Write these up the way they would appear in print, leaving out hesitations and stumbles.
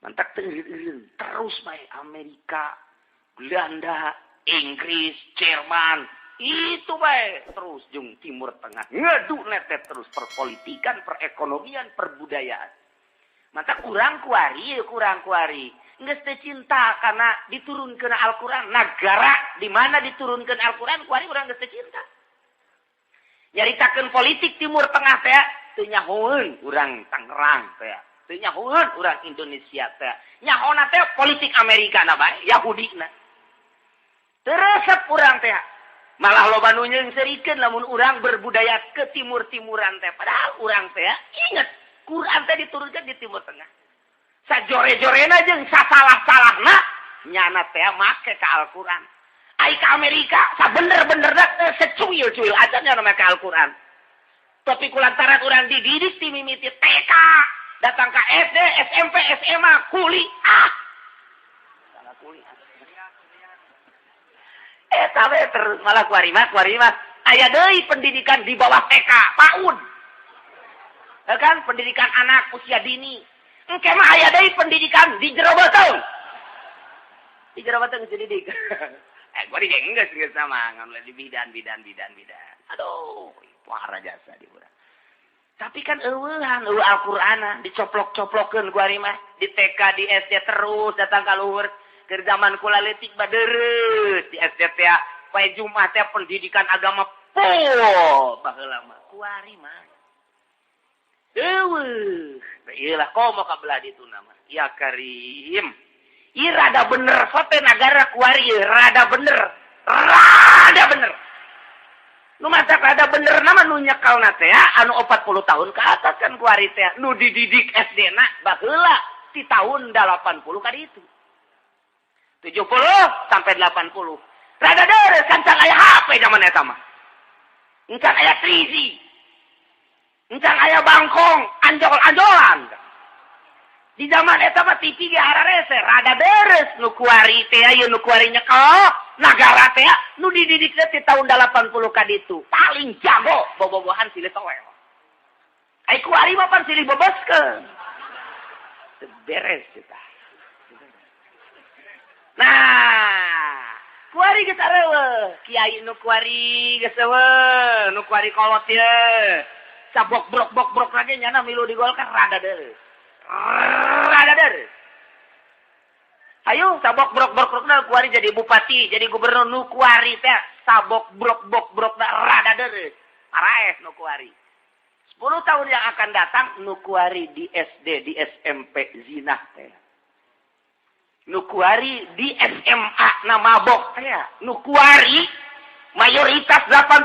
Mantak teu terus bae Amerika, Belanda, Inggris, Jerman, itu bae terus jeung Timur Tengah. Ngadu netet terus perpolitikan, perekonomian, perbudayaan. Maka kurang kuari, kurang kuari. Geus teu cinta karena diturunkeun Al-Qur'an. Nagara di mana diturunkeun Al-Qur'an, kuari urang geus teu cinta. Nyaritakeun politik Timur Tengah teh teu nyahoeun urang Tangerang teh. Teu nyahoeun urang Indonesia teh. Nyahona teh politik Amerika na bae, Yahudi na. Teresep urang teh. Malah loba nu nyeungseurikeun lamun urang berbudaya ke timur-timuran teh. Padahal urang teh inget Quran teh diturunkan di Timur Tengah. Sajore-jorena jeung sasalah-salahna nyana teh make ka Al-Qur'an. Ai ka Amerika sabener-benerna secuil-cuil aja nyana make Al-Qur'an. Tapi kulantaran urang dididik ti mimiti TK datang ke SD, SMP, SMA, kuliah. Salah kuliah. Eta we terus malah kuari mah, kuari mah aya deui pendidikan di bawah TK, PAUD. Ya kan pendidikan anak usia dini. Engke mah aya deui pendidikan di jero beuteung. Di jero beuteung geus dididik. Kuari geus geus sama ngan di bidan bidan bidan bidan. Aduh, parah jasa di urang. Tapi kan eueuhan eueuh Al-Qur'ana dicoplok-coplokeun kuari mah di TK, di SD terus datang ka luhur. Keur zaman kula leutik badeureuh di SD teh poe Jumat teh pendidikan agama full baheula mah. Kuari mah eueuh, ieu lah komo ka belah ditu nama. Ya Karim. Ieu rada bener sote nagara kuari ieu rada bener. Rada bener. Nu matak rada bener nama nu nyekalna teh anu 40 tahun ke atas kan kuari teh nu dididik SD na baheula ti tahun 80 ka ditu. 70 sampai 80. Rada deres kan can aya HP zaman eta mah. Encan aya 3G. Encan aya bangkong, anjol-anjolan. Di zaman eta mah TV ge hararese, rada deres nu kuari teh ieu nu kuari nyekel nagara teh nu dididik teh ti tahun 80 ka ditu. Paling jago bobogohan silih toel. Ai kuari mah pan silih bebeskeun. Beres kita. Nah, kuari geus areueuh, kiai nu kuari geus eueuh, nu kuari kolot ye. Sabok brok brok brok lagi nyana milu di Golkar rada deureuh. Rada deureuh. Ayo sabok brok brok brokna kuari jadi bupati, jadi gubernur nu kuari teh sabok brok brok brokna rada deureuh. Paraes nu kuari. 10 tahun yang akan datang nu kuari di SD, di SMP zinah teh. Nu kuari di SMA na mabok teh. Nu kuari mayoritas 80%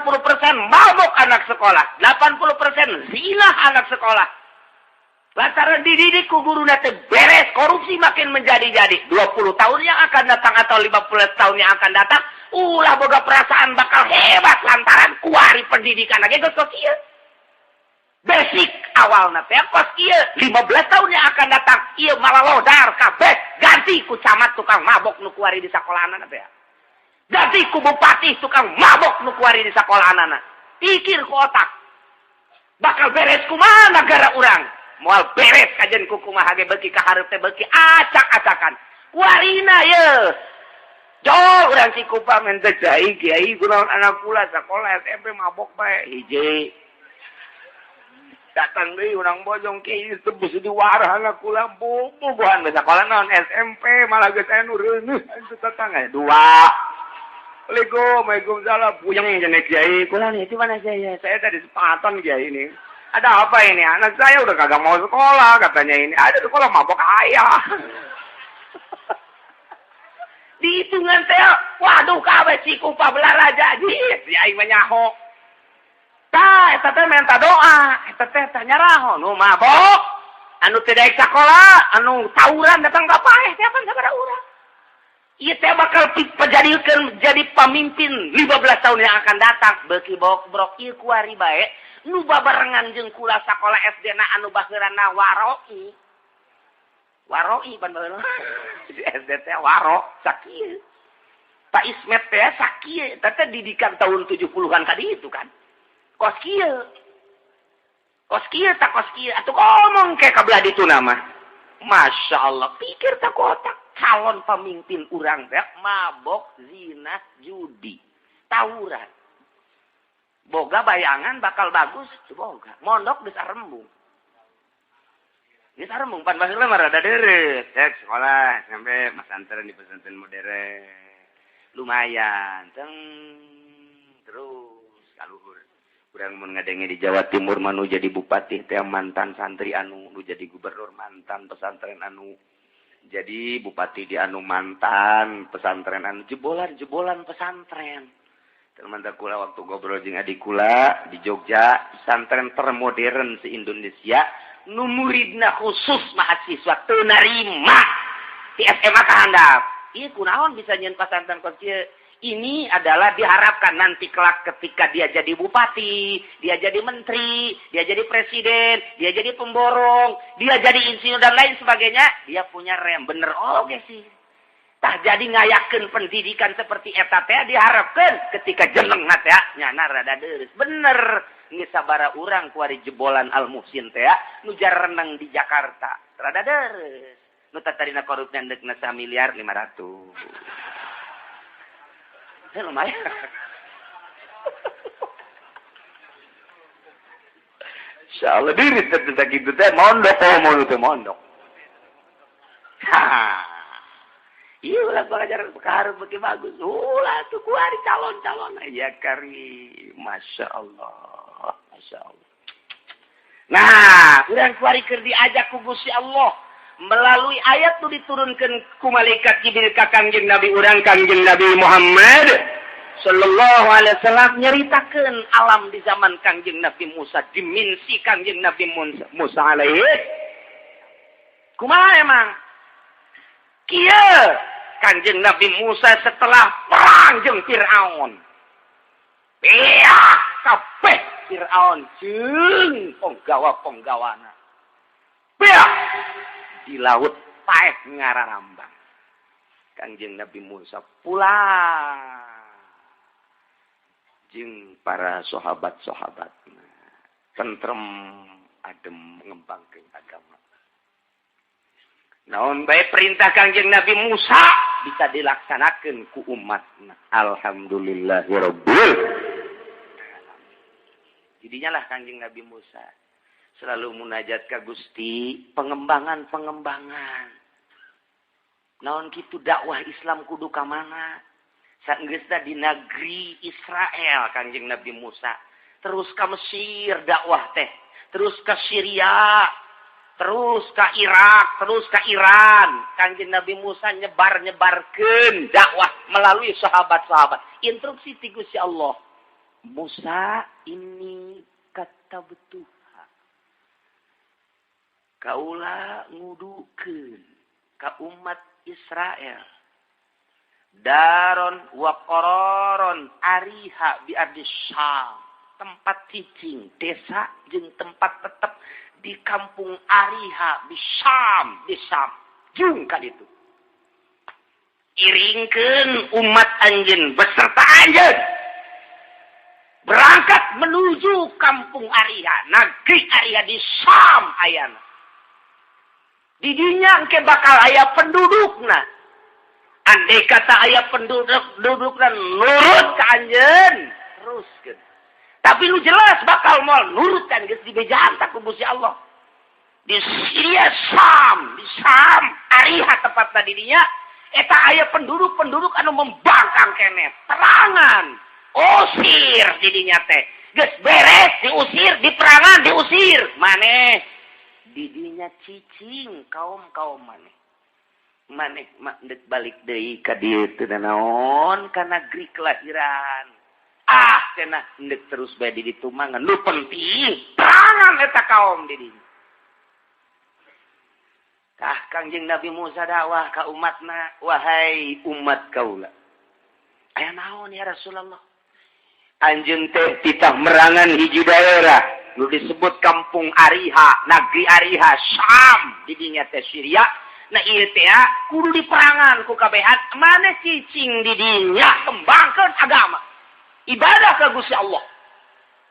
mabok anak sekolah, 80% zinah anak sekolah. Lantaran dididik ku guruna teh beres, korupsi makin menjadi-jadi. 20 tahun yang akan datang atau 50 tahun yang akan datang, ulah boga perasaan bakal hebat lantaran kuari pendidikan lagi geus kos ieu. Basic awalna teh kos ieu, 15 tahun yang akan datang ieu malah lodar kabeh, ganti ku camat tukang mabok nu kuari di sakolahanana teh. Ganti ku bupati tukang mabok nu kuari di sakolahanana. Pikir ku otak. Bakal beres kumaha negara urang? Moal beres kajen ku kumaha ge beuki ka hareup teh beuki acak-acakan. Kuarina ye. Jol urang Cikupa men teh jai kiai kunaon anak kula sakola SMP mabok bae hiji. Datang deui urang Bojong kiai teu bisa diwarah anak kula bobogohan sakola naon SMP malah geus aya nu reuneuh itu tetangga dua. Assalamualaikum, waalaikumsalam. Puyeng cenah kiai. Kula nih, di mana saya? Saya tadi sepaton kiai ini. Ada apa ini? Anak saya udah kagak mau sekolah katanya ini. Ada sekolah mabok ayah. Dihitungan teh, waduh kabeh Cikupa Balaraja. Si aing mah nyaho. Tah, eta teh minta doa, eta teh tah nyaraho nu mabok, anu teu daek sakola, anu tawuran datang ka paeh teh pan sabaraha urang. Ieu teh bakal pejadikeun jadi pamimpin 15 tahun yang akan datang. Beuki bok-brok ieu kuari bae nu babarengan jeung kula sakola SD na anu baheulana waroi. Waroi pan baheula. Di SD teh waro sakieu. Pak Ismet teh sakieu, eta teh didikan tahun 70-an tadi itu kan. Kos kieu. Kos kieu tak kos kieu atuh, ngomong ke ka belah ditu nama. Masya Allah, pikir tak otak calon pemimpin urang teh mabok, zina, judi, tawuran. Boga bayangan bakal bagus, boga. Mondok geus arembung. Geus arembung pan baheula mah rada deureut. Cek sekolah sampai pesantren di pesantren modern. Lumayan, teng terus kaluhur. Urang mun ngadenge di Jawa Timur manu jadi bupati teh mantan santri anu, nu jadi gubernur mantan pesantren anu, jadi bupati di anu mantan pesantren anu, jebolan-jebolan pesantren. Teman kula waktu ngobrol jeung adik kula di Jogja, pesantren termodern se Indonesia, nu muridna khusus mahasiswa teu narima di SMA ka handap. Ieu kunaon bisa nyieun pesantren kos kieu? Ini adalah diharapkan nanti kelak ketika dia jadi bupati, dia jadi menteri, dia jadi presiden, dia jadi pemborong, dia jadi insinyur dan lain sebagainya, dia punya rem. Bener oke sih. Tah, jadi ngayakeun pendidikan seperti eta teh diharapkan ketika jeneng teh nyana rada deureuh. Bener. Geus sabara urang kuari jebolan Al Muhsin teh nu renang di Jakarta. Rada deureuh. Nu tadina korupna ndeukna miliar 500. Ya, lumayan. Insyaallah diri tetep gitu teh mondok, oh mau teh mondok. Ha. Iya ulah pengajaran perkara bagi bagus. Ulah tuh kuari calon-calon ya kari. Masya Allah. Masya Allah. Nah, urang kuari keur diajak ku Gusti Allah melalui ayat tuh diturunkan ku malaikat Jibril ka Kangjeng Nabi urang, Kangjeng Nabi Muhammad Sallallahu Alaihi Wasallam, nyeritakan alam di zaman Kangjeng Nabi Musa, dimensi Kangjeng Nabi Musa, Musa alaihi kumaha emang kieu Kangjeng Nabi Musa setelah perang jeung Fir'aun, beak kabeh Fir'aun jeung penggawa-penggawana, beak di laut, paeh ngararambang. Kangjeng Nabi Musa pulang jeung para sahabat-sahabat, tentrem, adem, mengembangkan agama. Naon baik perintah Kangjeng Nabi Musa bisa dilaksanakan ku umat. Alhamdulillahirabbil. Jadinya lah Kangjeng Nabi Musa selalu munajat ke Gusti, pengembangan-pengembangan. Naon kitu dakwah Islam kudu ka mana? Saenggeusna di negeri Israel Kanjeng Nabi Musa, terus ke Mesir dakwah teh, terus ke Syria, terus ke Irak, terus ke Iran. Kanjeng Nabi Musa nyebar-nyebarkeun dakwah melalui sahabat-sahabat. Instruksi ti Gusti Allah. Musa ini kata betul kaula ngudukeun ka umat Israel daron wa qararon Ariha bi ardi Syam, tempat cicing, desa jeung tempat tetep di kampung Ariha di Syam, di Syam jung ka ditu. Iringkeun umat anjeun beserta anjeun berangkat menuju kampung Ariha, negeri Ariha di Syam. Ayana didinya engke bakal aya pendudukna. Andai kata aya penduduk dudukna nurut ke anjeun, terus tapi lu jelas bakal mau nurut kan, geus dibejaan tak ku Gusti Allah. Di Syria Sam, di Sam Ariha tepat tadinya eta aya penduduk-penduduk anu membangkang kene, perangan, usir didinya teh. Geus beres diusir, di perangan diusir, maneh didinya cicing kaum-kaum maneh. Maneh mak ndek balik deui ka dieu teu naon, ka negeri kelahiran. Ah, cenah ndek terus bae di ditu mah, nu penting perangan eta kaum di dinya. Tah, Kangjeng Nabi Musa dakwah ka umatna, "Wahai umat kaula." "Aya naon, ya Rasulullah?" "Anjeun teh titah merangan hiji daerah nu disebut Kampung Ariha, negeri Ariha, Syam, di dinya teh Syria. Nah, ieu teh kudu diperangan ku kabehan. Maneh cicing di dinya, kembangkeun agama, ibadah ka Gusti Allah."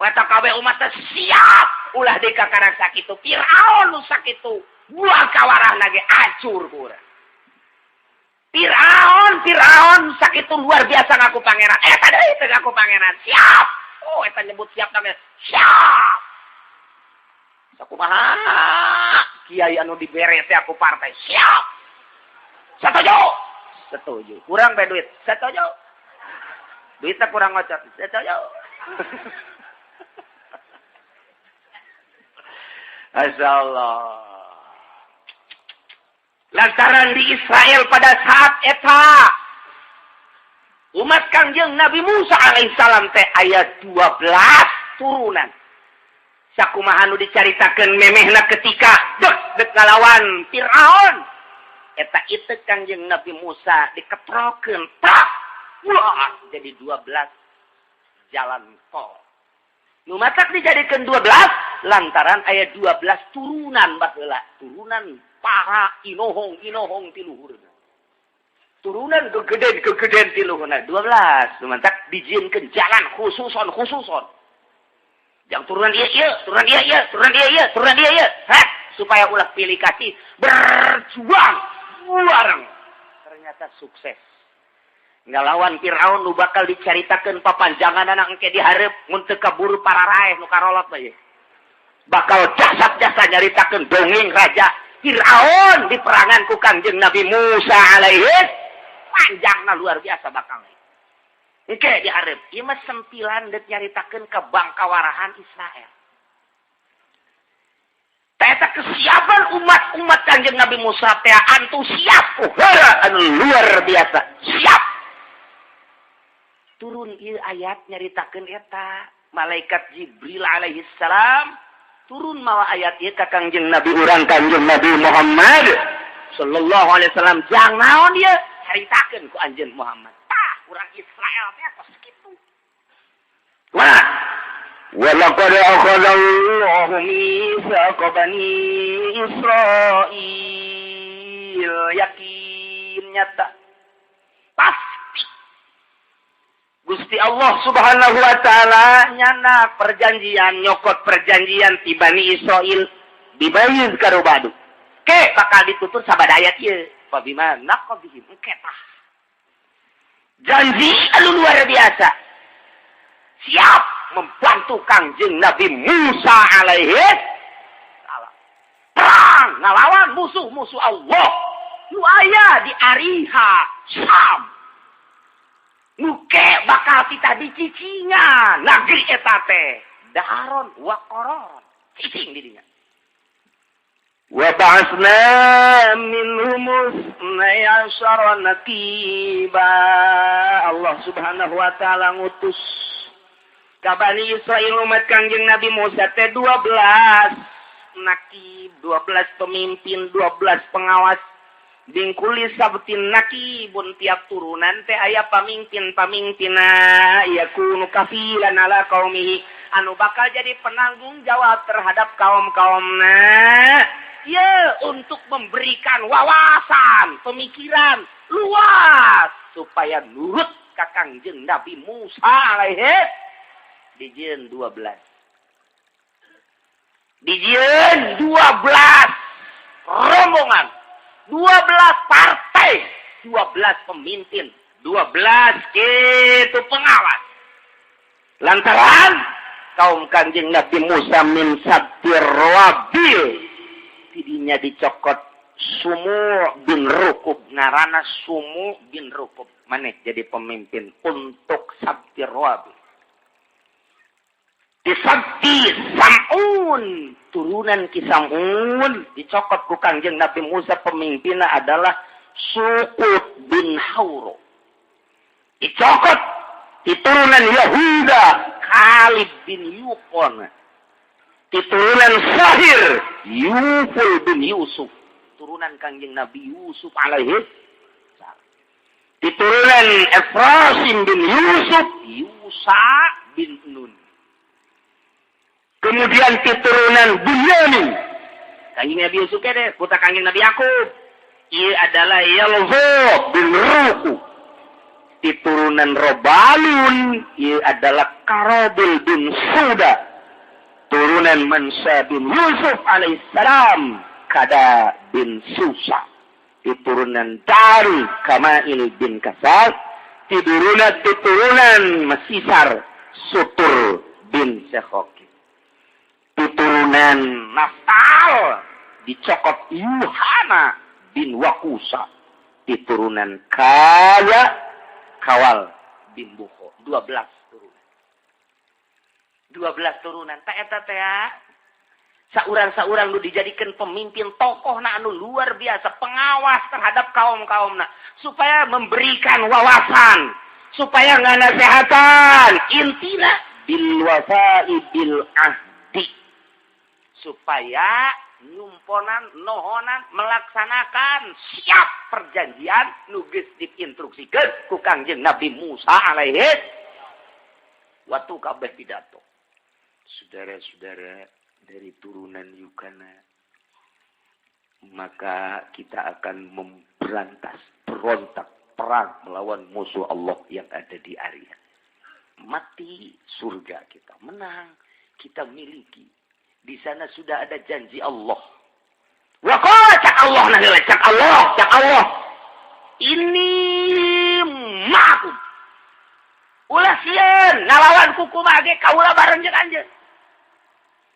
Eta kabeh umat teh siap ulah deui kakarang sakitu. Firaun nu sakitu buah kawarahna ge acur ku urang. Firaun, Firaun sakitu luar biasa ngaku pangeran. Eta deui teh ngaku pangeran. Siap. Oh, eta nyebut siap namanya. Siap. Sakumaha kiai anu dibere teh aku partai. Siap. Setuju. Setuju. Kurang bae duit. Setuju. Duitnya kurang ngocok. Setuju. Masya Allah. Lantaran di Israel pada saat eta umat Kangjeng Nabi Musa alaihissalam teh ayat 12 turunan. Sakumaha nu dicaritakeun memehna ketika dek dek ngalawan Firaun. Eta itu Kangjeng Nabi Musa diketrokeun tak wah jadi 12 jalan tol. Nu matak dijadikeun 12 lantaran aya 12 turunan baheula, turunan para inohong-inohong ti luhurna. Turunan gegeden-gegeden ti luhurna 12. Nu matak dijieunkeun jalan khususon-khususon. Yang turunan ieu ieu, turunan ieu ieu, turunan ieu ieu, turunan ieu ieu. Heh, supaya ulah pilih kasih berjuang bareng. Ternyata sukses. Ngalawan Firaun nu bakal dicaritakeun papanjanganana engke dihareup mun teu kaburu pararaeh nu karolot bae. Bakal jasad-jasa nyaritakeun dongeng raja Firaun di perangan ku Kangjeng Nabi Musa alaihi panjangna luar biasa bakal. Engke dihareup ieu mah sempilan deuk nyaritakeun ka bangkawarahan Israel. Eta kesiapan umat-umat Kangjeng Nabi Musa teh antusias uhara anu luar biasa. Siap. Turun ieu ayat nyaritakeun eta malaikat Jibril alaihi salam turun mawa ayat ieu ka Kangjeng Nabi urang Kangjeng Nabi Muhammad sallallahu alaihi wasallam. Jang naon ieu caritakeun ku anjeun Muhammad. Tah urang Israel teh kos kitu. Wah, walaqad akhadallahu mitsaqa bani Israil, yakin nyata pasti Gusti Allah Subhanahu wa taala nyana perjanjian nyokot perjanjian ti Bani Israil dibayar karubadu. Ke bakal ditutur sabada ayat ieu. Fabima naqdihim engke tah. Janji anu luar biasa. Siap membantu Kangjeng Nabi Musa alaihi salam. Perang ngalawan musuh-musuh Allah. Nu aya di Ariha, Syam. Nuke bakal kita dicicingan negeri eta teh. Daharon wa qararon. Cicing di dinya. Wa ba'atsna minhum isnai asyara naqiba. Allah Subhanahu wa taala ngutus ka Bani Israil umat Kangjeng Nabi Musa teh 12 nakib, 12 pemimpin, 12 pengawas. Bingkuli sabtin nakibun, tiap turunan teh aya pamimpin-pamimpinna yakunu kafilan ala qaumihi anu bakal jadi penanggung jawab terhadap kaum-kaumna. Ya, untuk memberikan wawasan, pemikiran luas supaya nurut ka Kangjeng Nabi Musa alaihi dijieun 12. Dijieun 12 rombongan, 12 partai, 12 pemimpin, 12 gitu pengawas. Lantaran kaum Kanjeng Nabi Musa min sabtir rawabil tidinya dicokot Sumu bin Rukub, ngarana Sumu bin Rukub maneh jadi pemimpin untuk sabtir rawabil. Disabti Samun, turunan Ki Samun dicokot ku Kangjeng Nabi Musa, pemimpinnya adalah Suqut bin Hauro. Dicokot di turunan Yahuda Khalid bin Yukon. Di turunan Sahir Yuful bin Yusuf, turunan Kangjeng Nabi Yusuf alaihi salam. Di turunan Efraim bin Yusuf Yusa bin Nun. Kemudian keturunan Bunyamin. Kangjeng Nabi Yusuf kene, putra Kangjeng Nabi Yakub. Ia adalah Yalzo bin Ruku. Ti turunan Robalun ieu adalah Karabil bin Suda. Turunan Mansa bin Yusuf alaihissalam Kada bin Susa. Ti turunan Dari Kamail bin Kasal. Ti turunan Masisar Sutur bin Sekhoki. Ti turunan Naftal dicokot Yuhana bin Wakusa. Ti turunan Kaya Kawal bin Buho. 12 turunan. 12 turunan. Tak eta teh saurang-saurang lu dijadikan pemimpin tokoh na anu luar biasa, pengawas terhadap kaum-kaumna supaya memberikan wawasan, supaya nganasehatan, intina bil wafa'i bil ahdi, supaya nyumponan nohonan melaksanakan siap perjanjian nu geus diinstruksikeun ku Kangjeng Nabi Musa alaihi waktu kabeh pidato. Saudara-saudara dari turunan Yukana, maka kita akan memberantas berontak perang melawan musuh Allah yang ada di area. Mati surga kita menang, kita miliki. Di sana sudah ada janji Allah. Wa qala cak Allah nah cak Allah, cak Allah. Ini ma'akum. Ulah sieun ngalawan ku kumaha ge kaula bareng jeung anjeun.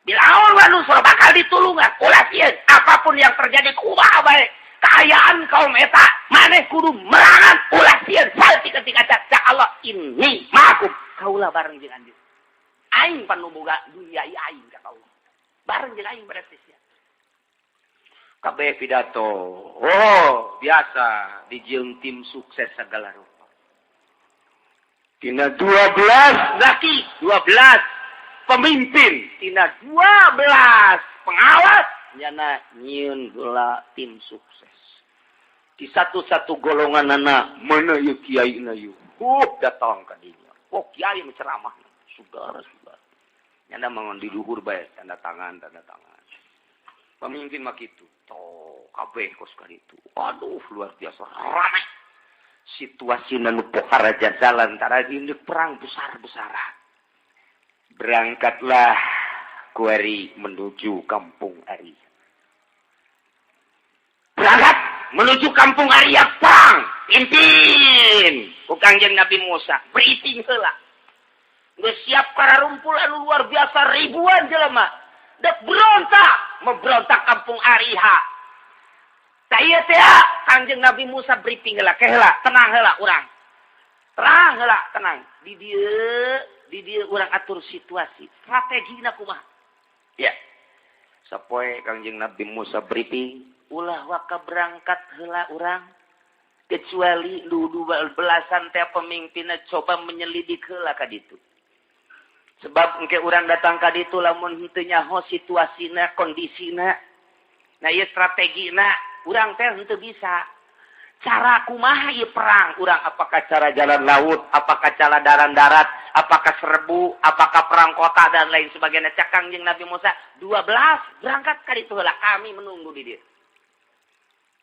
Bil aun wa nusra bakal ditulungan. Ulah sieun apapun yang terjadi kumaha bae. Kaayaan kaum eta maneh kudu merangan ulah sieun salti ketika cak, cak Allah ini ma'akum. Kaula bareng jeung anjeun. Aing pan nu boga dunia ieu aing kata Allah. Bareng jeung aing berarti sia. Kabeh pidato. Oh, biasa dijieun tim sukses segala rupa. Tina 12 laki, 12 pemimpin, tina 12 pengawas, nyana nyieun heula tim sukses. Di satu-satu golongan anak, mana ieu kiai na ieu? Datang ka dinya. Oh, kiai mah ceramah. Saudara-saudara. Nyana mangon di luhur bae, tanda tangan, tanda tangan. Pemimpin mah kitu. Toh, kabeh kos kaditu. Aduh, luar biasa ramai. Situasi nu pohara jalan antara ini perang besar-besaran. Berangkatlah kuari menuju kampung Arya. Berangkat menuju kampung Arya perang. Pimpin ku Kangjeng Nabi Musa briefing heula. Geus siap kararumpul anu luar biasa ribuan jelema. Dek berontak, memberontak kampung Ariha. Tah ieu teh Kangjeng Nabi Musa briefing heula, ke heula, tenang heula urang. Tenang heula, tenang. Di dieu urang atur situasi. Strategina kumaha? Ya. Sapoe Kangjeng Nabi Musa briefing, ulah waka berangkat heula urang. Kecuali dudu belasan teh pemimpinna coba menyelidik heula ka ditu. Sebab engke urang datang ka ditu lamun henteu nyaho situasina, kondisina. Nah, ieu strategina urang teh henteu bisa. Cara kumaha ieu perang urang, apakah cara jalan laut, apakah cara darat-darat, apakah serbu, apakah perang kota dan lain sebagainya. Cak Kangjeng Nabi Musa 12 berangkat ka ditu heula, kami menunggu di dieu.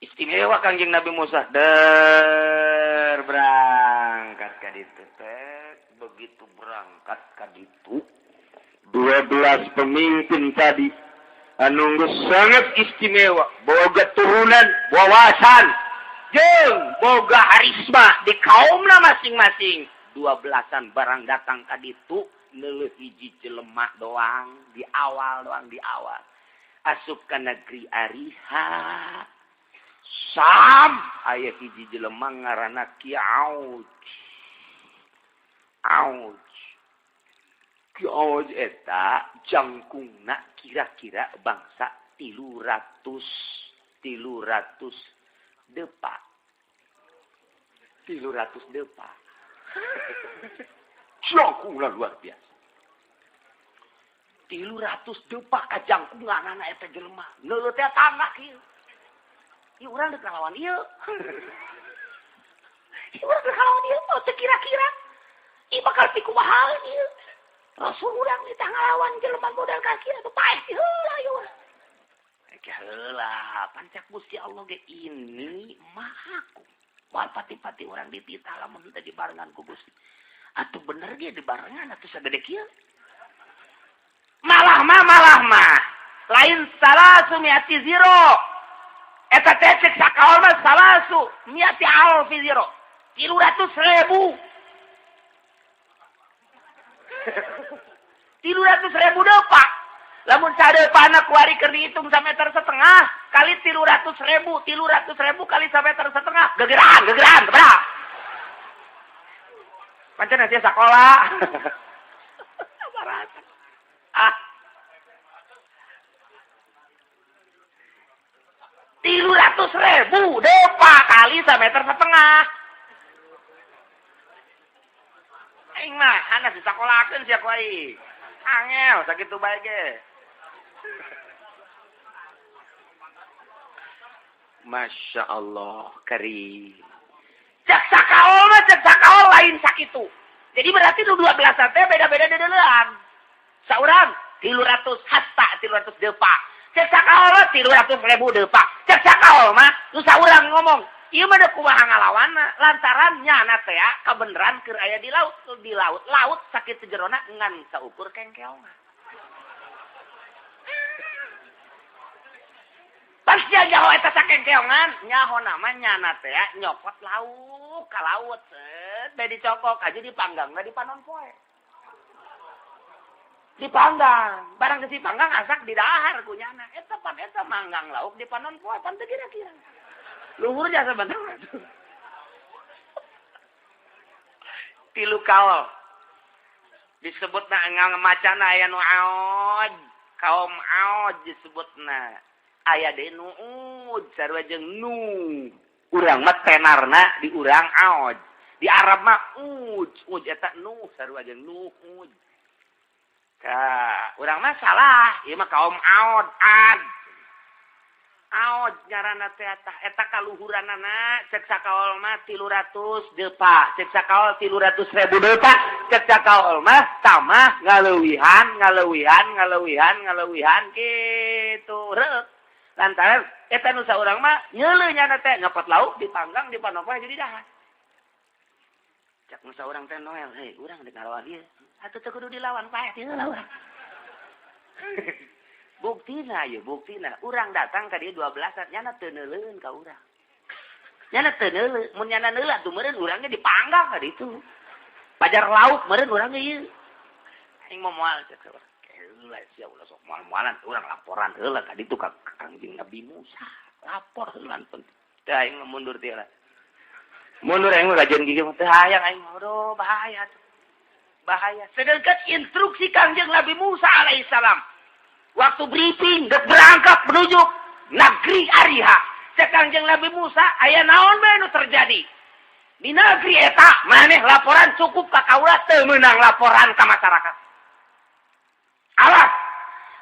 Istimewa Kangjeng Nabi Musa der berangkat ka ditu teh. Begitu berangkat ka ditu 12 pemimpin tadi anu geus sangat istimewa, boga turunan wawasan jeung boga harisma di kaumna masing-masing. 12-an barang datang ka ditu neuleuh hiji jelema doang di awal doang, di awal asup ka negeri Ariha Sam aya hiji jelema ngaranna Ki Auj. Auj. Ki Auj eta jangkungna kira-kira bangsa 300 depa. 300 depa. Jangkungna luar biasa. 300 depa kajangkunganana eta jelema. Neuleuh teh tangga kieu. Ieu urang dek ngalawan ieu. Ieu urang dek ngalawan ieu, oh, teu kira-kira. Ieu bakal pikumaha ieu. Rasul urang ditah ngalawan jelema modal kaki atuh paeh heula ieu urang. Heula, pancak Gusti Allah ge ini mahaku. Moal pati-pati urang dititah lamun teu dibarengan ku Gusti. Atuh bener ge dibarengan atuh sagede kieu. Malah mah lain salasu miati ziro. Eta teh cek sakaol mah salasu miati alfi ziro. 300.000. 300.000 depak. Lamun sadeupana kuari keur dihitung sameter setengah kali 300.000, 300.000 kali sameter setengah, gegeraan, berapa? Pancen sia sakola. Ah. 300.000 depak kali sameter setengah. Aing mah anak disakolakeun sia kuari. Angel sakitu bae ge. Masya Allah, karim. Cek sakaol mah cek sakaol lain sakitu. Jadi berarti nu 12 teh beda-beda deudeulean. Saurang 300 hasta 300 depak. Cek sakaol mah 300.000 depak. Cek sakaol mah nu saurang ngomong, ieu mah deuk kumaha ngalawanna lantaran nyana teh kabeneran keur aya di laut, laut sakitu jerona ngan saukur kengkeongan. Pasti nyaho eta sakengkeongan, nyaho nama nyana teh nyokot lauk ka laut, set bae dicokok aja dipanggangna di panon poe. Dipanggang, barang geus dipanggang asak didahar ku nyana. Eta pan eta manggang lauk di panon poe pan teu kira-kira. Luhur jasa bener. Tilu kaol. Disebutna ngamacana aya nu aoj, kaum aoj disebutna. Aya deui nu uj sarua jeung nu. Urang mah tenarna di urang aoj. Di Arab mah uj, uj eta nu sarua jeung nu uj. Ka urang mah salah, ieu mah kaum aod ad. Aoj ngaranna teh eta kaluhuranana cek sakaol mah 300 depa, cek sakaol 300.000 depa, cek sakaol mah tamah ngaleuwihan kitu reuk. Lantaran eta nu saurang mah nyeuleuh nyana teh nyopot lauk dipanggang dipanopoe jadi dahar. Cek nu saurang teh Noel, hei urang deuk ngalawan ieu. Atuh teu kudu dilawan paeh teu lawan. Buktina ieu, buktina urang datang ka dieu 12-an nyana teu neuleueun ka urang. Nyana teu neuleuh, mun nyana neuleuh atuh meureun urang ge dipanggang ka ditu. Pajar lauk meureun urang ge ieu. Aing mah moal cek saurang. Heula sia ulah sok moal-moalan urang laporan heula ka ditu ka Kangjeng Nabi Musa. Lapor heula penting. Teu aing mah mundur teh lah. Mundur aing mah kajian gigi mah teu hayang aing mah aduh bahaya tuh. Bahaya. Sedangkan instruksi Kangjeng Nabi Musa alaihissalam waktu briefing dek berangkat menuju negeri Ariha. Cek Kangjeng Nabi Musa aya naon bae nu terjadi di negeri eta maneh laporan cukup ka kaula teu meunang laporan ka masyarakat. Alah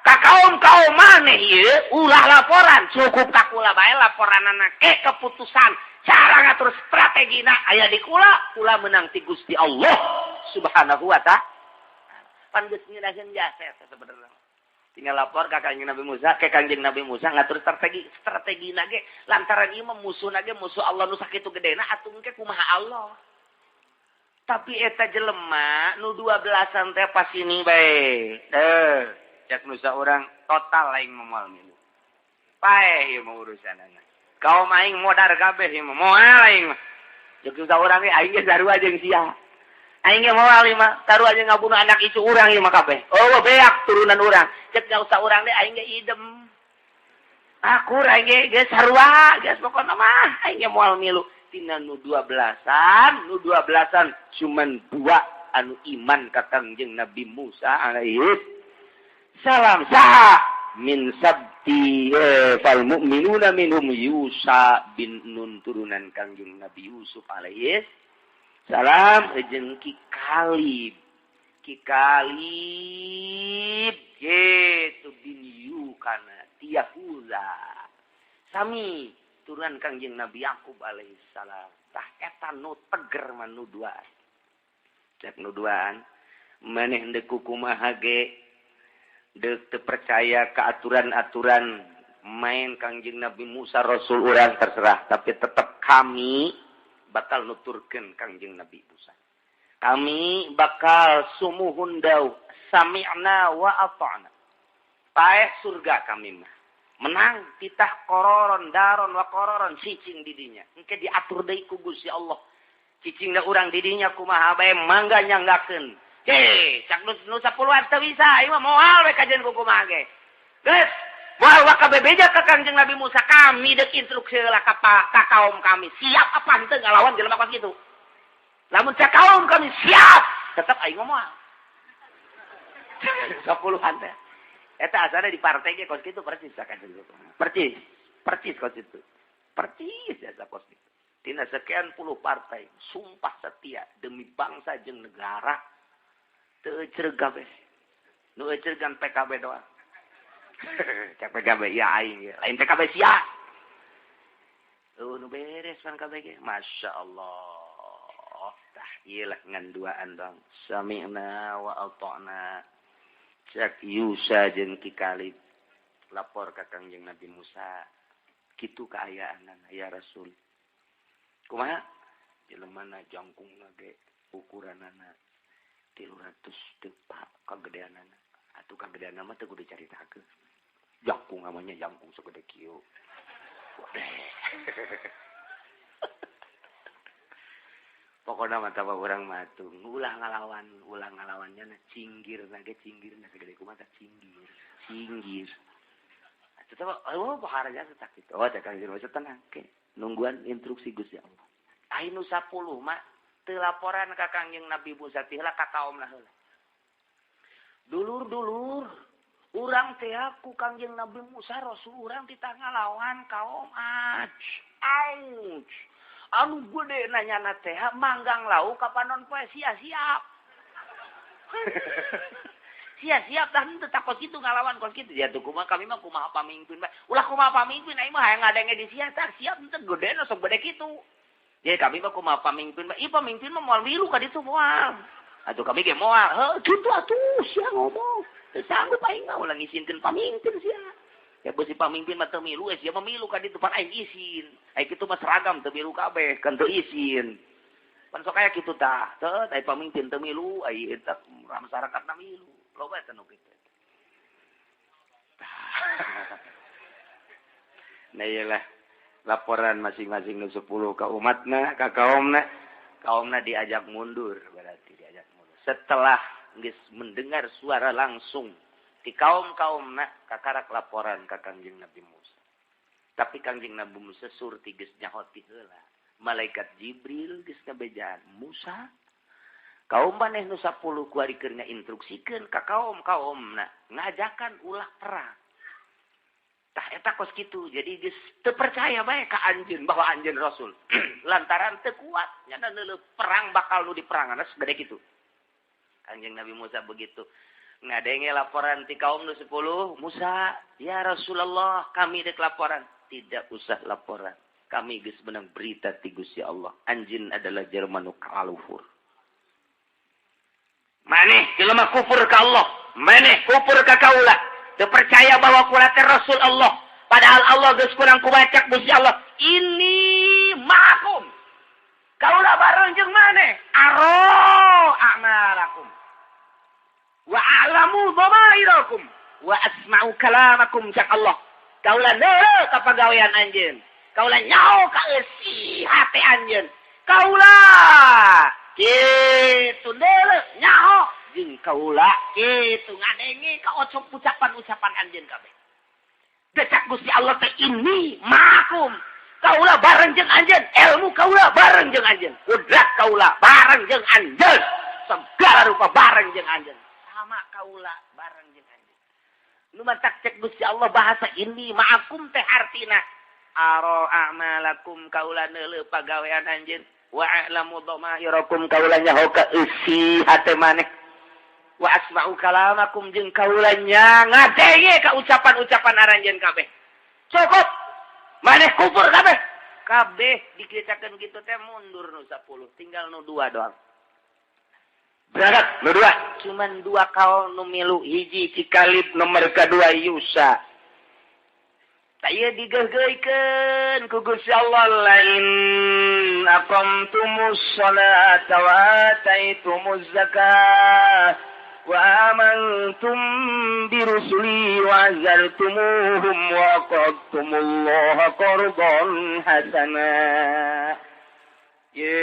ka kaum-kaum maneh ieu ulah laporan cukup ka kula bae laporanana ke keputusan cara ngatur strategina aya di kula, kula meunang ti Gusti Allah Subhanahu wa ta'ala. Pan geus ngeunaheun jasa eta sebenarnya. Tinggal lapor ka Kangjeng Nabi Musa, ke Kangjeng Nabi Musa ngatur strategi nage lantaran ieu mah musuh nage musuh Allah nu sakitu gedena atuh engke kumaha Allah. Tapi eta jelema nu 12-an teh pas ini bae. Cek nu saurang total aing mah moal milu. Paeh ieu mah urusanana. Kaum aing modar kabeh ieu mah moal aing mah. Cek nu saurang ge aing ge sarua jeung sia. Aing ge moal ieu mah, sarua jeung ngabunuh anak icu urang ieu mah kabeh. Oh, beak turunan urang. Cek nu saurang ge aing ge idem. Akur aing ge geus sarua, geus pokona mah aing ge moal milu. Tina nu 12-an, nu 12-an cuman dua anu iman ka Kangjeng Nabi Musa alaihi salam. Saha min sabti fal mu'minuna minhum Yusa bin Nun turunan Kangjeng Nabi Yusuf alaihi salam jeung Ki Kalib. Ki Kalib kitu bin Yukana Tiyahuza sami turunan Kangjeng Nabi Yakub alaihi salam. Tah eta nu teger mah nu duaan. Cek nu duaan maneh deuk kumaha ge deuk teu percaya ka aturan-aturan main Kangjeng Nabi Musa Rasul urang terserah, tapi tetap kami Bakal nuturkeun Kangjeng Nabi Musa. Kami bakal sumuhun dawuh sami'na wa ata'na. Paeh surga kami mah. Menang titah kororon daron wa kororon cicing didinya. Engke diatur deui ku Gusti Allah. Cicingna urang didinya kumaha bae mangga nyanggakeun. Hei, cak nu 10 teu bisa, ieu mah moal we kajian ku kumaha ge. Geus, moal waka bebeja ka Kangjeng Nabi Musa, kami deuk instruksi heula ka kaum kami. Siap apa henteu ngalawan jelema kos kitu? Lamun cak kaum kami siap, tetap aing mah moal. 10-an teh. Eta asalnya di partai ge kos kitu persis sakanjeng. Persis, persis kos kitu. Persis ya kos kitu. Tina sekian puluh partai, sumpah setia demi bangsa jeung negara. Teu ecreg kabeh. Nu ecreg kan PKB doang. Cek PKB ya aing ya. Lain PKB sia. Nu beres pan KBG. Masya Allah. Tah ieu lah ngan duaan dong. Sami'na wa ata'na. Cek Yusa jeung Ki Kalib lapor ka Kangjeng Nabi Musa. Kitu kaayaanana ya Rasul. Kumaha? Jelemana jangkungna ge ukuranana 300 depa kagedeanana. Atuh kagedeanana mah teu kudu dicaritakeun. Jangkung namanya jangkung segede kieu. Pokoknya mah taba urang mah tuh ulah ngalawannya na cinggir na ge cinggir na segede kumaha cinggir. Cinggir. Atuh teh oh pohara jasa tak kitu. Oh cek Kangjeng Musa tenang ke. Nungguan instruksi Gusti Allah. Ai nu 10 mah teu laporan ka Kangjeng Nabi Musa teh heula ka kaumna heula. Dulur-dulur urang teh ku Kangjeng Nabi Musa Rasul urang titah ngalawan kaum Aj. Auj. Anu gede nanyana teh manggang lauk ka panon poe sia-siap. Sia-siap tah henteu takos kitu ngalawan kos kitu. Ya tuh kumaha kami mah kumaha pamimpin bae. Ulah kumaha pamimpin aing mah hayang ngadenge di sia tah siap henteu gede sok gede kitu. Jadi kami mah kumaha pamimpin bae. Ih pamimpin mah moal milu ka ditu moal. Atuh kami ge moal. Heuh kitu atuh sia ngomong. Teu sanggup aing mah ulah ngisinkeun pamimpin sia. Ya beusi pamimpin mah teu milu, sia mah milu ka ditu pan aing isin. Aing kitu mah seragam teu milu kabeh, kan teu isin. Pan sok aya kitu tah. Teu ai pamimpin teu milu, ai eta masyarakatna milu. Loba eta nu kitu. Nah iyalah laporan masing-masing nu 10 ka umatna, ka kaumna, kaumna diajak mundur berarti diajak mundur. Setelah geus mendengar suara langsung di kaum-kaumna kakarak laporan ka Kangjeng Nabi Musa. Tapi Kangjeng Nabi Musa surti geus nyaho ti heula. Malaikat Jibril geus ngabejaan Musa, kaum maneh nu 10 kuari keur ngainstruksikeun ka kaum-kaumna ngajakan ulah perang. Tah eta kos kitu. Jadi geus teu percaya bae ka anjeun bahwa anjeun rasul. Lantaran teu kuat nya neuleuh perang bakal nu diperangan segede kitu. Kangjeng Nabi Musa begitu ngadenge laporan ti kaum nu 10, Musa, ya Rasulullah, kami dek laporan. Tidak usah laporan. Kami geus menang berita ti Gusti Allah. Anjeun adalah jelema nu kaluhur. Maneh jelema kufur ka Allah, maneh kufur ka kaula. Teu percaya bahwa kula teh Rasul Allah. Padahal Allah geus kurang kubacak Gusti Allah. Ini ma'akum. Kaula bareng jeung maneh. Aro a'malakum. Wa a'lamu dhamairakum wa asma'u kalamakum cak Allah. Kaula neuleuh ka pagawean anjeun. Kaula nyaho ka eusi hate anjeun. Kaula kitu neuleuh nyaho jeung kaula kitu ngadenge ka ocok ucapan-ucapan anjeun kabeh. Decak Gusti Allah teh ini ma'akum. Kaula bareng jeung anjeun, ilmu kaula bareng jeung anjeun, kudrat kaula bareng jeung anjeun, segala rupa bareng jeung anjeun. Sama kaula bareng jeung anjeun. Nu matak cek Gusti Allah bahasa ini ma'akum teh artina aro a'malakum kaula neuleuh pagawean anjeun wa a'lamu dhamairakum kaula nyaho ka eusi hate maneh wa asma'u kalamakum jeung kaula nya ngadenge ka ucapan-ucapan aranjeun kabeh. Cukup maneh kufur kabeh. Kabeh diceritakeun kitu teh mundur nu 10 tinggal nu 2 doang. Berangkat nu 2. Cuman 2 kaum nu milu, hiji Cikalib nomor kedua Yusa. Saya digeugeuykeun ku Gusti Allah lain aqamtumus sholata wa ataitumuz zakat wa amantum birusuli wa azartumuhum wa aqadtumullaha qardan hasana. Ye,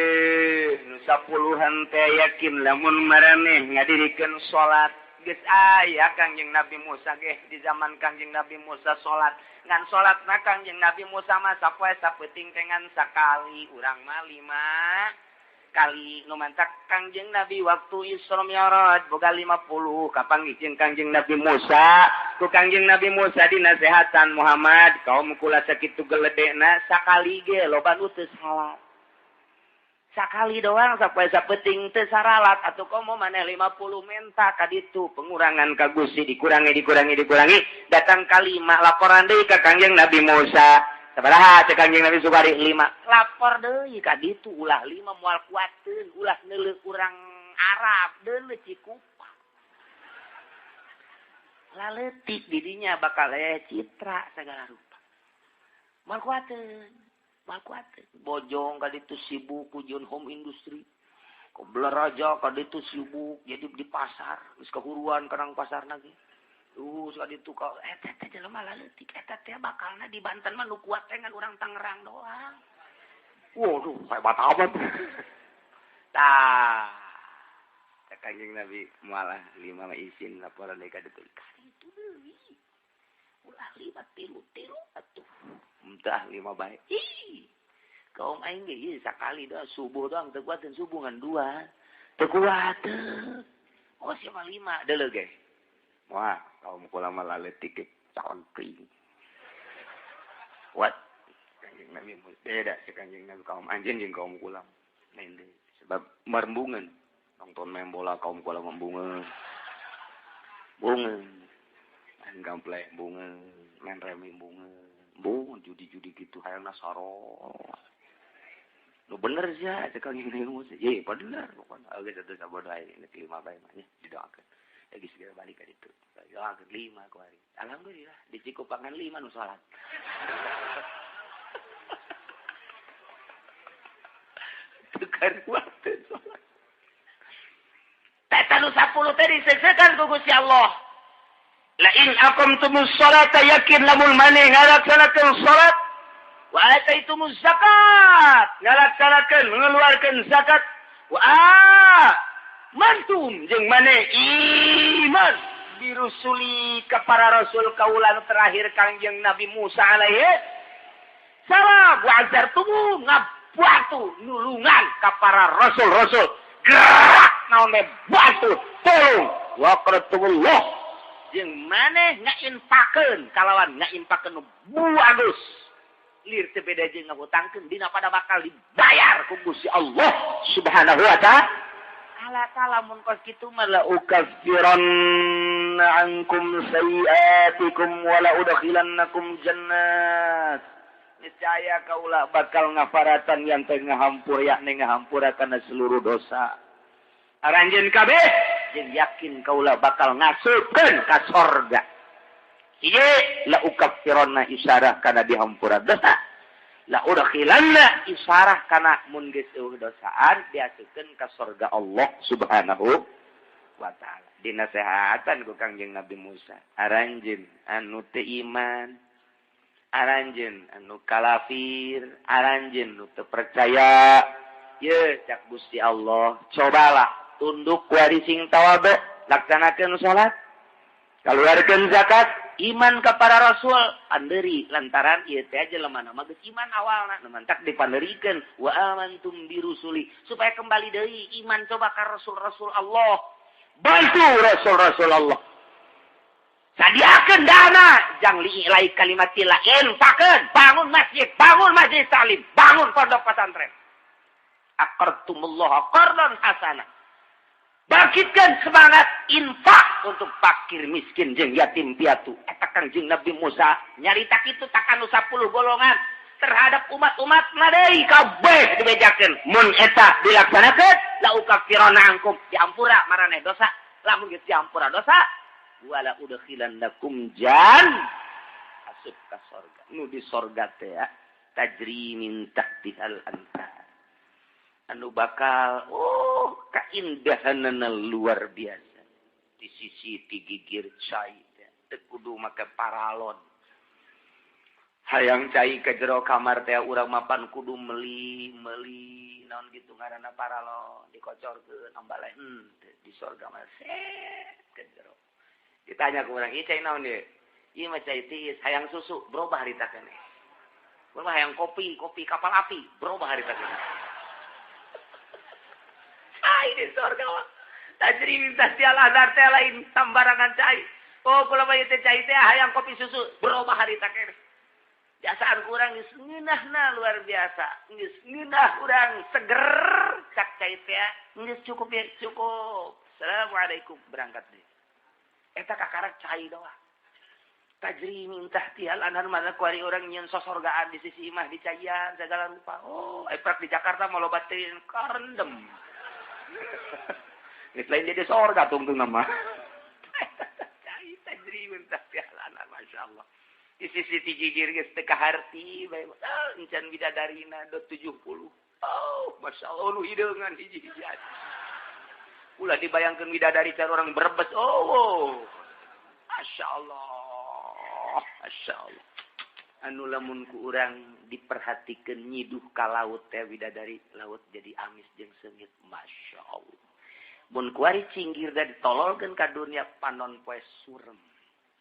nu sapuluhan teh yakin lamun maraneh ngadirikeun salat geus aya Kangjeng Nabi Musa ge di zaman Kangjeng Nabi Musa salat ngan salatna Kangjeng Nabi Musa mah sapoe sapeuting teh ngan sakali urang mah 5 kali. Nu mantak Kangjeng Nabi waktu Isra Mi'raj boga 50 kapanggih jeung Kangjeng Nabi Musa. Ku Kangjeng Nabi Musa dinasehatan, Muhammad, kaum kula sakitu geledena sakali ge loba nu teu salat, sakali doang sapoe sapeuting teu saralat. Atuh komo maneh 50 menta ka ditu pengurangan ka Gusti, dikurangi dikurangi dikurangi datang ka 5. Laporan deui ka Kangjeng Nabi Musa, sabaraha? Cek Kangjeng Nabi Sukari, 5. Lapor deui ka ditu, ulah 5, moal kuateun, ulah neuleuh urang Arab, deuleuh Cikupa laletik didinya bakal citra segala rupa, moal kuateun, moal kuateun. Bojong ka ditu sibuk kujeun home industry, Raja ka ditu sibuk jadi di pasar geus kahuruan kanang pasar lagi. Ka ditu ka eta teh jelema laletik eta teh bakalna di Banten mah nu kuat teh ngan urang Tangerang doang. Waduh, hebat amat. Tah, cek Kanjeng Nabi, malah 5 mah isin, laporan deui ka ditu. Ka ditu deui. Ulah 5, tilu-tilu atuh. Entah 5 bae. Ih. Kaum aing ge ieu sakali dah subuh doang teu kuateun, subuh ngan 2. Teu kuateun. Oh, siapa 5 deuleu ge. Wah, kaum kula mah laletik contring. What? Kanjeng Nabi beda si Kanjeng Nabi kaum anjeun jeung kaum kula. Lain deui. Sebab marembungan. Nonton main bola kaum kula membungan. Bungan. Main gameplay bungan, main remi bungan. Bungan judi-judi gitu hayangna saro. Lu bener sih ya, cek Kanjeng Nabi Musa. Ye, bener pokoknya. Oke, satu sabodo aing nek 5 bae mah nya didoakeun. Ya geus segera balik ka ditu. Doakeun 5 kuari. Alhamdulillah di Cikupangan 5 nu salat. Tukar waktu salat. Eta nu 10 teh disesekan ku Gusti Allah. La in aqamtumus salata, yakin lamun maneh ngalaksanakeun salat, wa ataitumuz zakat, ngalaksanakeun mengeluarkan zakat, wa mantum jeung maneh iman birusuli ka para rasul kaula nu terakhir Kangjeng Nabi Musa alaihi salam, wa azartumu ngabantu nulungan ka para rasul-rasul, gerak naon we bantu tolong, wa qaratumullah jeung maneh ngainfakeun kalawan ngainfakeun nu bagus lir teu beda jeung ngahutangkeun dina pada bakal dibayar ku Gusti Allah Subhanahu wa ta'ala. Lamun kos kitu mah la ukaffiranna ankum sayiatikum wa la udkhilannakum jannat, niscaya kaula bakal ngafaratan yang teh ngahampur, yakni ngahampura kana seluruh dosa aranjeun kabeh, jeung yakin kaula bakal ngasupkeun ka sorga. Ieu la ukaffiranna isyarah kana dihampura dosa, la udkhilanna isyarah kana mun geus eueuh dosaan diasupkeun ka sorga Allah Subhanahu wa ta'ala. Dinasehatan ku Kangjeng Nabi Musa, aranjeun anu teu iman, aranjeun anu kalafir, aranjeun nu teu percaya, ye cak Gusti Allah, cobalah tunduk kuari sing tawadu, laksanakeun salat, keluarkeun zakat, iman ka para rasul, panderi lantaran ieu teh jelema mah geus iman awalna nu mantak dipanderikeun wa amantum birusuli supaya kembali deui iman coba ka rasul-rasul Allah, bantu rasul-rasul Allah, sadiakeun dana jang li'ilai kalimatillah, infakeun, bangun masjid, bangun masjid taklim, bangun pondok pesantren, aqartumullah qardan hasana, bangkitkan semangat infak untuk fakir miskin jeung yatim piatu. Eta Kangjeng Nabi Musa nyarita kitu takanu 10 golongan terhadap umat-umat deui kabeh dibejakeun mun eta dilaksanakeun la ukaffirana ankum, diampura maraneh dosa, lamun geus diampura dosa wala udkhilannakum jan. Asup ka sorga. Nu di sorga teh tajri min tahtihal anhar. Anu bakal oh kaindahanana luar biasa. Di sisi ti gigir cai teh teu kudu make paralon. Hayang cai ke jero kamar teh urang mapan kudu meuli meuli naon gitu ngaranna paralon dikocorkeun ambale henteu di sorga mah set ke jero. Ditanya ku urang, ieu cai naon ieu? Ieu mah cai tiis, hayang susu berubah harita keneh. Urang hayang kopi, kopi kapal api berubah harita keneh. Cai di sorga mah. Tajri min tahtihal anhar teh lain sambarangan cai. Oh, kula mah ieu teh cai teh hayang kopi susu berubah harita keneh. Jasaan kurang geus ngeunahna luar biasa. Geus ngeunah urang seger cak cai teh geus cukup ya, cukup. Assalamualaikum berangkat deh. Eta kakarak cai doang. Tajri min tahtihal anhar mana kuari urang nyieun sosorgaan di sisi imah di caian segala rupa. Oh, eprak di Jakarta mah loba teuing karendem. Geus lain di sorga tungtung mah. Cai tajri min tahtihal anhar masyaallah. Di sisi ti gigir geus teu kaharti bae. Encan bidadarina do 70. Oh, masyaallah nu hideungan hiji-hijian. Ulah dibayangkeun bidadari cara orang Brebes. Oh. Masyaallah. Masyaallah. Anu lamun ku urang diperhatikeun nyiduh ka laut teh bidadari laut jadi amis jeung seungit. Masyaallah. Mun kuari cinggir da ditololkeun ka dunia panon poe surem.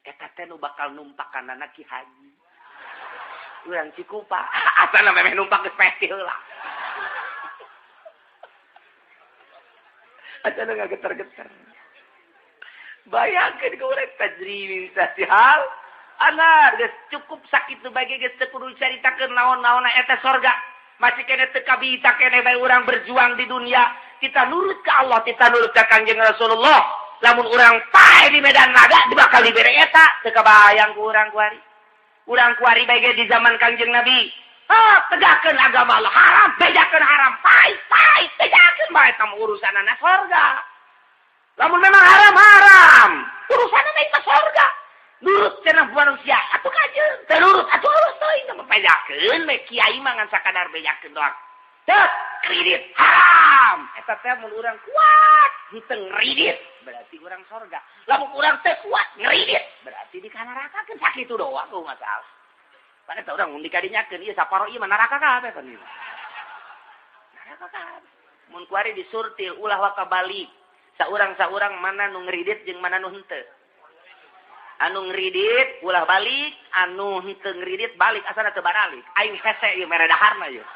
Eta teh nu bakal numpakanana Ki Haji. Urang Cikupa, asana memeh numpak geus pesti heula. Asana ngageter-geter. Bayangkeun ka urang tajri min tahtihal anhar geus cukup sakitu bae geus teu kudu caritakeun naon-naonna eta sorga. Masih keneh teu kabita keneh bae urang berjuang di dunia. Kita nurut ka Allah, kita nurut ka Kangjeng Rasulullah. Lamun urang pae di medan laga bakal dibere eta teu kabayang ku urang kuari. Urang kuari bae ge di zaman Kangjeng Nabi. Ah, tegakkeun agama Allah, haram bejakeun haram, pae pae bejakeun bae eta urusanana sorga. Lamun memang haram haram, urusanana eta sorga. Nurut cenah manusia, atuh kajeun, teu nurut atuh alus teuing mah bejakeun we kiai mah ngan sakadar bejakeun doang. Teu kredit haram, eta teh mun urang kuat henteu ngredit berarti urang sorga. Lamun urang teu kuat ngredit berarti di neraka kan sakitu doang eueuh masalah. Padahal teh urang mun dikadinyakeun ieu saparo ieu mah neraka kabeh pan ieu. Neraka kabeh. Mun kuari disurtil ulah waka balik. Saurang-saurang mana nu ngredit jeung mana nu henteu. Anu ngredit ulah balik, anu henteu ngredit balik asana teu baralik. Aing hese ieu mere daharna ieu.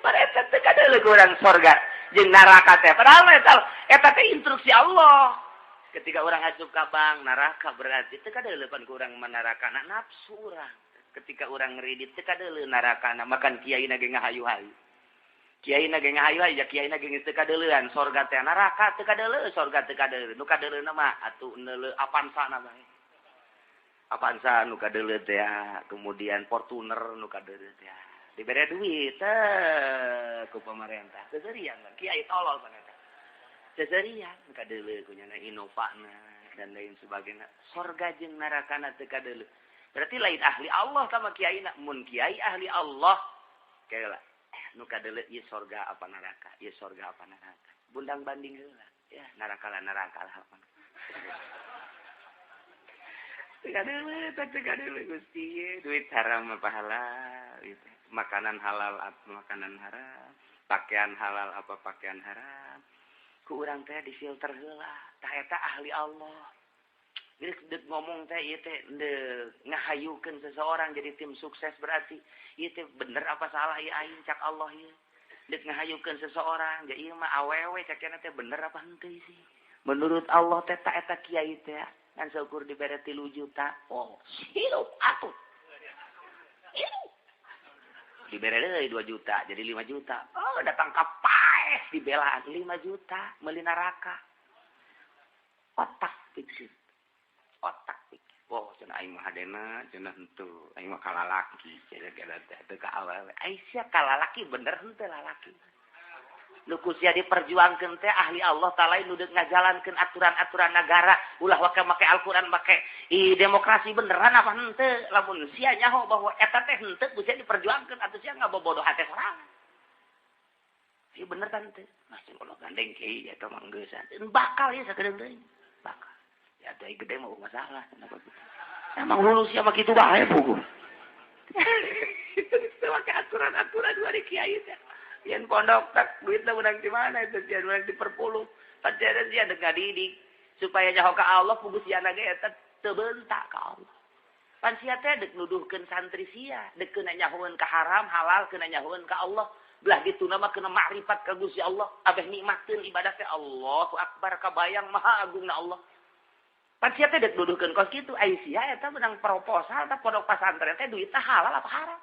Padahal teh kadeuleu urang sorga jeung neraka teh. Padahal eta teh instruksi Allah. Ketika orang asup ka bank neraka berarti teu kadeuleu pan ku urang manarakana nafsu urang. Ketika urang ngredit teu kadeuleu narakana makan kiai na ge ngahayu-hayu. Kiai na ge ngahayu-hayu ya kiai na ge geus teu kadeuleuan sorga teh neraka teu kadeuleu sorga teu kadeuleu. Nu kadeuleu mah atuh neuleu Avanza na bae. Avanza nu kadeuleu teh kemudian Fortuner nu kadeuleu teh. Dibere duit teh ku pemerintah. Seserian kiai tolol pan eta. Seserian kadeuleu ku nyana Innova na dan lain sebagainya. Sorga jeung narakana teu kadeuleu. Berarti lain ahli Allah sama kiai na. Mun kiai ahli Allah kaela nu kadeuleu ieu sorga apa neraka, ieu sorga apa neraka. Bundang banding heula. Ya neraka lah neraka lah. Teu kadeuleu, teu kadeuleu Gusti. Duit haram apa halal gitu. Makanan halal apa makanan haram, pakaian halal apa pakaian haram. Ku urang teh difilter heula. Tah eta ahli Allah. Geus deuk ngomong teh ieu teh deuk ngahayukeun seseorang jadi tim sukses berarti ieu teh bener apa salah ieu aing cak Allah ieu. Deuk ngahayukeun seseorang ja ieu mah awewe cak cenah teh bener apa henteu sih. Menurut Allah teh ta eta kiai teh ngan saukur dibere 3 juta. Oh, hirup atuh. Hirup. Dibere deui 2 juta jadi 5 juta. Oh, datang ka paeh dibelaan 5 juta meuli neraka. Otak pikir. Otak pikir. Oh, cenah aing mah hadena, cenah henteu. Aing mah kalalaki, cenah teh teu ka awewe. Ai sia kalalaki bener henteu lalaki. Nu ku sia diperjuangkeun teh ahli Allah taala nu deuk ngajalankeun aturan-aturan negara ulah waka make Al-Qur'an make demokrasi beneran apa henteu lamun sia nyaho bahwa eta teh henteu ku sia diperjuangkeun atuh sia ngabobodoh hate sorangan. Ieu bener kan teh? Masih Allah gandeng kiai eta mah geus bakal ieu sakedeung deui. Bakal. Ya teh gede mah masalah kenapa gitu. Emang lulus sia mah kitu bae puguh. Teu make aturan-aturan dari kiai teh. Yen pondok tak duitna menang di mana itu sia menang di perpuluh. Pancen sia deuk ngadidik supaya nyaho ka Allah puguh sia ge eta teu bentak ka Allah. Pan sia teh deuk nuduhkeun santri sia, deuk keuna nyahoeun ka haram, halal keuna nyahoeun ka Allah. Belah dituna mah kena makrifat ka Gusti Allah, abeh nikmateun ibadah teh Allahu Akbar kabayang maha agungna Allah. Pan sia teh deuk nuduhkeun kos kitu, ai sia eta menang proposal tah pondok pasantren teh duitna halal apa haram?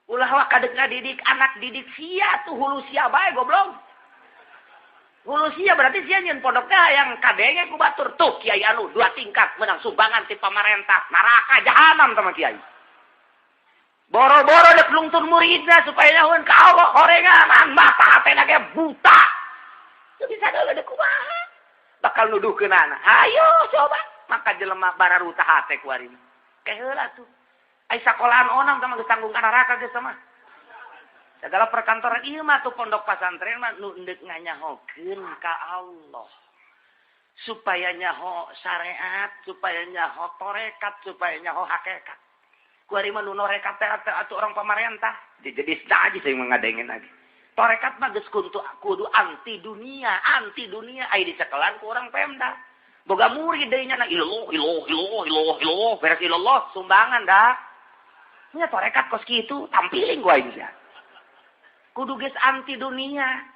Ulah waka deuk ngadidik anak didik sia tuh hulu sia bae goblok. Hulu sia berarti sia nyeun pondok teh yang kadenge ku batur tuh kiai anu dua tingkat menang sumbangan ti pamarentah neraka jahanam sama kiai. Boro-boro dek lungtun muridna supaya nyahoeun ka Allah horengan mata hatena ge buta. Teu bisa deuleu deuk kumaha. Bakal nuduhkeunana. Hayo coba maka jelema bararuta hate ku ari. Ke heula tuh. Ai sakolahan onam sama geus tanggung ka neraka geus mah. Segala perkantoran ieu mah tuh pondok pasantren mah nu endek nganyahokeun ka Allah. Supaya nyaho syariat, supaya nyaho tarekat, supaya nyaho hakikat. Ku ari mah nu norekat teh atuh orang pamarentah. Jadi aja saya ngadengin lagi. Tarekat mah geus kudu anti dunia ai dicekelan ku orang Pemda. Boga murid deui nya ilallah ilallah ilallah ilallah ilallah beres ilallah sumbangan dah. Nya tarekat kos kitu tampiling gua aing sia. Kudu geus anti dunia.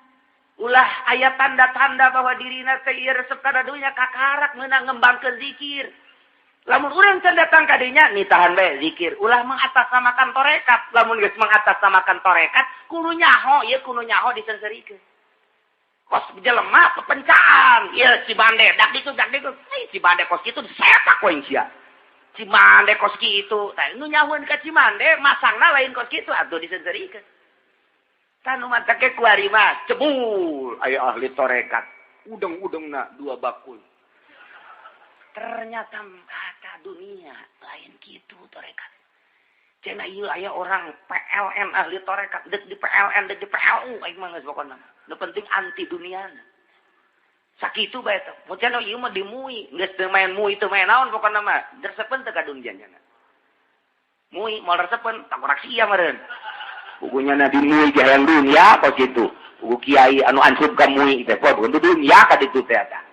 Ulah aya tanda-tanda bahwa dirina teh ieu resep kana dunya kakarak meunang ngembangkeun zikir. Lamun urang can datang ka dinya nitahan bae zikir. Ulah mengatasnamakan tarekat. Lamun geus mengatasnamakan tarekat kudu nyaho ieu kudu nyaho disenserikeun. Kos jelema pepencaan ieu si bande dak ditu dak ditu. Ai si bande kos kitu disetak we sia. Cimande kos kitu. Tah nu nyahoeun ka Cimande masangna lain kos kitu atuh disenserikeun. Tah nu matak ku ari mah cebul aya ahli tarekat. Udeng-udengna dua bakul. Ternyata kata dunia lain kitu tarekat. Cenah ieu aya orang PLN ahli tarekat deuk di PLN deuk di PLU aing mah geus pokona. Nu penting anti duniana. Sakitu bae teh. Mun cenah ieu mah dimui, geus teu main mui teu main naon pokona mah. Resepeun teu ka dunia nya. Mui moal resepeun takorak sia meureun. Bukunya na dimui ge hayang dunia kos kitu. Buku kiai anu ansup ka mui teh poe bukan dunia ka ditu teh eta.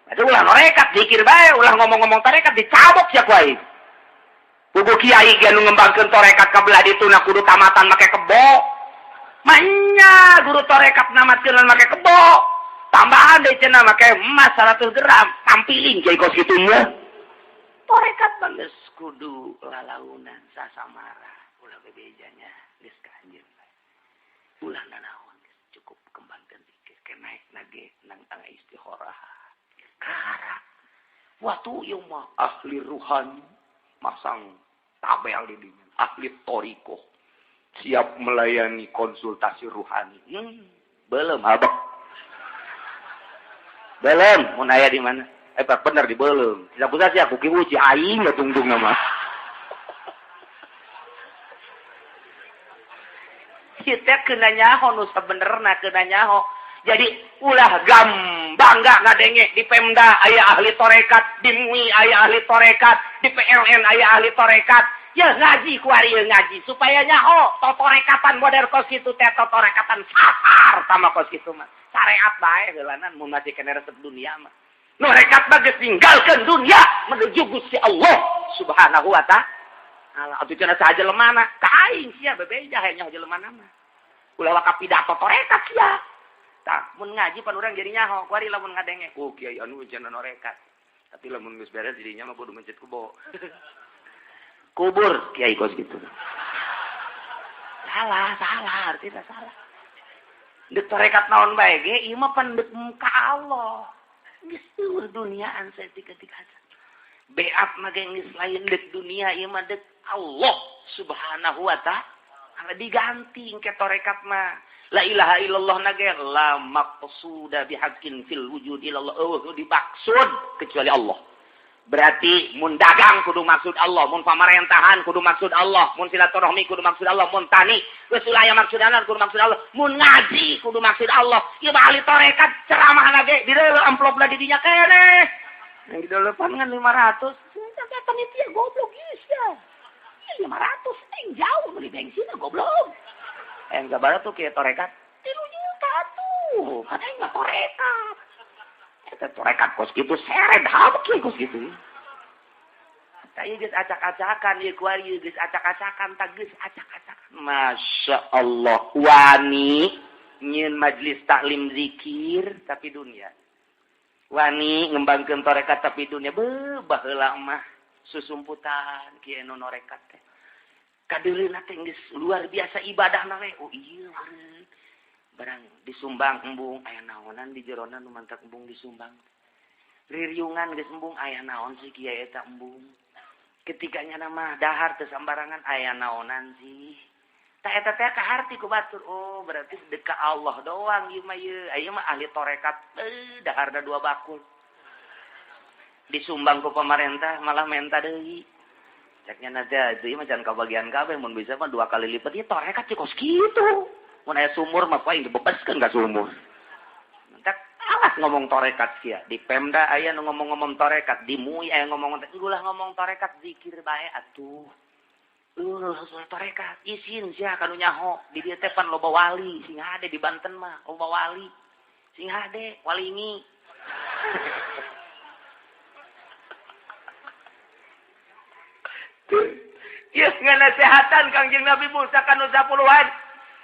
Atuh ulah norekat zikir bae, ulah ngomong-ngomong tarekat dicabok sia ku aing. Buku kiai ge anu ngembangkeun tarekat ka belah ditu na kudu tamatan make kebo. Manya guru tarekat namatkeun make kebo. Tambahan deui cenah make emas 100 gram, tampiling kiai kos kitu mah. Tarekat mah geus kudu lalaunan sasamara, ulah bebejanya geus ka anjeun bae. Ulah nanaon geus cukup kembangkeun zikir ke naik nage nang tangga istikharah. Kara waktu ieu mah ahli ruhani masang tabel di dinya ahli thariqah siap melayani konsultasi ruhani. Belum abek. Belum mun aya di mana? Bener di belum. Tidak usah sih aku kiwuci aing tungtung nama. Kita kena nyaho nu sabenerna kena nyaho. Jadi ulah bangga ngadenge di Pemda aya ahli tarekat, di MUI aya ahli tarekat, di PLN aya ahli tarekat. Ya ngaji ku ari ngaji supaya nyaho totorekatan model kos kitu teh totorekatan sasar sama kos kitu mah. Syariat bae heulanan mun masih kena resep dunia mah. Nu rekat mah geus ninggalkeun dunia menuju Gusti Allah Subhanahu wa taala. Atuh cenah saha jelemana? Ka aing sia bebeja hayang nyaho jelemana mah. Ulah waka pidato tarekat sia. Tah mun ngaji pan urang jadi nyaho ku ari lamun ngadenge oh kiai anu cenah norekat. Tapi lamun geus beres dirinya mah kudu mencet kubo. Kubur kiai kos gitu. Salah, salah, artinya salah. Dek tarekat naon bae ge ieu mah pan deuk ka Allah. Geus eueuh duniaan saeutik-eutik aja. Beat mah ge geus lain deuk dunia ieu mah deuk Allah Subhanahu wa taala diganti engke tarekat mah. La ilaha illallah nage la maqsuda bihaqqin fil wujud illallah. Eueuh dimaksud kecuali Allah. Berarti mun dagang kudu maksud Allah, mun pamarentahan kudu maksud Allah, mun silaturahmi kudu maksud Allah, mun tani geus ulah aya maksudana kudu maksud Allah, mun ngaji kudu maksud Allah. Ieu mah ahli tarekat ceramah ge direuleuh amplopna di dinya keneh. Yang di depan ngan 500. Sampai panitia goblok geus ya. 500 aing jauh beli bensin goblok. Yang kabar tuh kieu tarekat 3 juta tuh. Kan aing mah tarekat. Eta tarekat kos kitu seret habek kos kitu. Tah ieu geus acak-acakan ieu kuari geus acak-acakan tah geus acak-acakan. Masya Allah wani nyieun majlis taklim zikir tapi dunia. Wani ngembangkeun tarekat tapi dunia beuh baheula mah susumputan kieu nu norekat teh. Kadeuleuna teh geus luar biasa ibadahna we. Oh iya barang disumbang embung aya naonan di jerona nu mantak embung disumbang. Ririungan geus embung aya naon sih kiai eta embung. Ketika nyana mah dahar teu sambarangan aya naonan sih. Tah eta teh kaharti ku batur. Oh berarti sedekah Allah doang ieu mah ieu. Ieu mah ahli tarekat daharna 2 bakul. Disumbang ku pemerintah malah menta deui. Ceknya nanti itu mah jangan kabagian kabeh mun bisa mah 2 kali lipat ieu tarekat cik kos kitu. Mun aya sumur mah paling dibebaskeun ka sumur. Mentak alas ngomong tarekat sia. Di Pemda aya nu ngomong-ngomong tarekat, di MUI aya ngomong ulah ngomong tarekat zikir bae atuh. Tarekat isin sia kanu nyaho di dieu teh pan loba wali sing hade di Banten mah loba wali sing hade walingi. Ieu nganasehatan Kangjeng Nabi Musa kanu 10-an.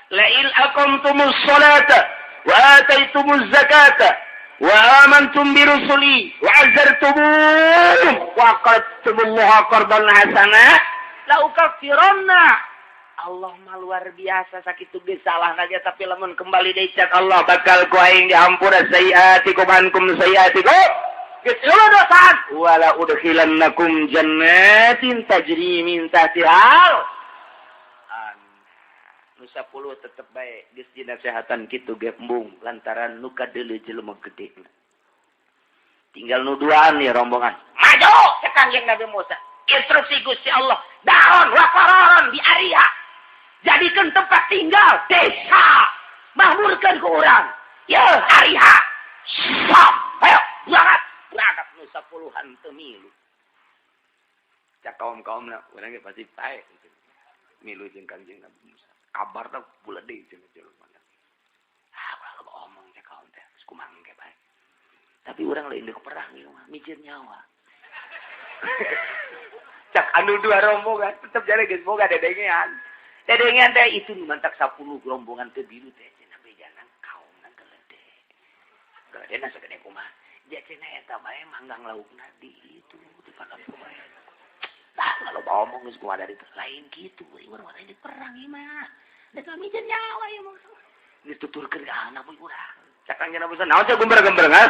Lail aqamtumus salata wa ataitumuz zakata wa amantum bi rusuli wa azartumuhum wa aqradtumullaha qardan hasana la ukaffiranna. Allah mah luar biasa sakitu ge salah ge tapi lamun kembali deui cak Allah bakal ku aing dihampura sayiatikum ankum sayiatikum geus eueuh dosa wala udkhilannakum jannatin tajri min tahtihal. Nu 10 tetep bae geus dinasehatan kitu ge embung lantaran nu kadeuleu jelema gede. Tinggal nu duaan nih rombongan. Maju cek Kangjeng Nabi Musa. Instruksi Gusti Allah, daun wa qararan di area. Jadikan tempat tinggal desa. Makmurkan ke orang. Ya Ariha. Sam. Ayo berangkat. Berangkat nu 10-an teu milu. Cak kaum-kaumna urang ge pasti pae. Milu jeung Kangjeng Nabi Musa. Kabar teh buledeh jeung jelema. Ah, ulah loba omong cak kaum teh. Geus kumaha ge bae. Tapi urang lain deuk perang ieu mah, mikir nyawa. Cak anu 2 rombongan tetep jare geus boga dedengean. Dedengean teh itu nu mantak 10 rombongan teh biru teh cenah bejana kaumna gelede. Geledena sagede kumaha? Ja cenah eta bae manggang laukna di itu di pakampung bae. Tah loba omong geus kumaha dari lain kitu urang mah lain perang ieu mah. Deuk miceun nyawa ieu mah. Geus tuturkeun ka anak urang. Cak Kangjeng Nabi Musa naon cak gumber-gembreng ha?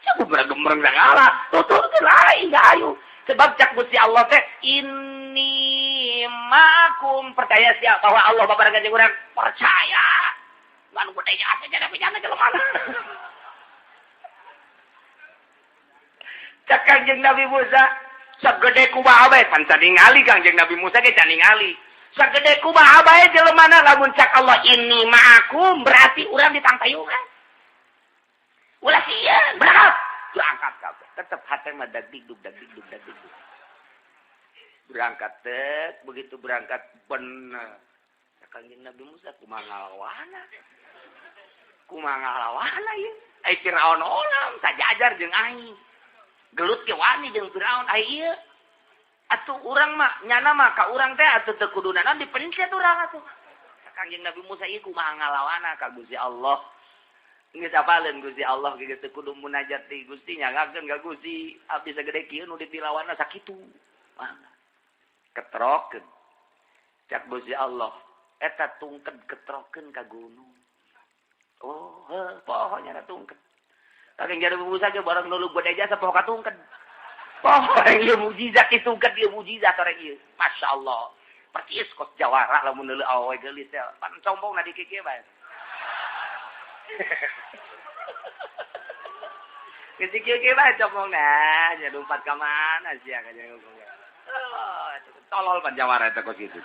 Cak gumber-gembreng sagala tuturkeun lain ayu. Sebab cak Gusti Allah teh inni ma'akum, percaya sia bahwa Allah babarengan jeung urang, percaya. Ngan gede asa jadi bejana jelema. Cak Kangjeng Nabi Musa sagede kumaha bae pan can ningali Kangjeng Nabi Musa ge can ningali. Sagede kumaha bae jelemana lamun cak Allah inni ma'akum berarti urang ditangtayungan. Ulah sieun berangkat. Berangkat kabeh. Tetep hate mah dagdikduk dagdikduk dagdikduk. Berangkat teh begitu berangkat bener. Kangjeng Nabi Musa kumaha ngalawana? Kumaha ngalawana ieu? Ai Firaun olam sajajar jeung aing. Gelut ge wani jeung Firaun ai ieu. Atuh urang mah nyana mah ka urang teh atuh teu kuduna naon dipencet urang atuh. Kangjeng Nabi Musa ieu kumaha ngalawana ka Gusti Allah. Geus apaleun Gusti Allah geus teu kudu munajat di Gusti nyangakeun ka Gusti abdi sagede kieu nu dipilawanna sakitu. Mangga. Ketrokeun. Cak Gusti Allah eta tungked ketrokeun ka gunung. Oh, heuh, poho nya tungked. Kangjeng Nabi Musa ge barang nulug gede jasa poho ka tungked. Poho ieu mukjizat itu tungked ieu mukjizat orang ieu. Masyaallah. Percis kos jawara lamun deuleu awewe geulis teh. Pan sombongna di kieu bae. Geus kieu bae sombongna, nya lompat ka mana sia ka jeung. Oh, tolol pan jawara eta kos kitu.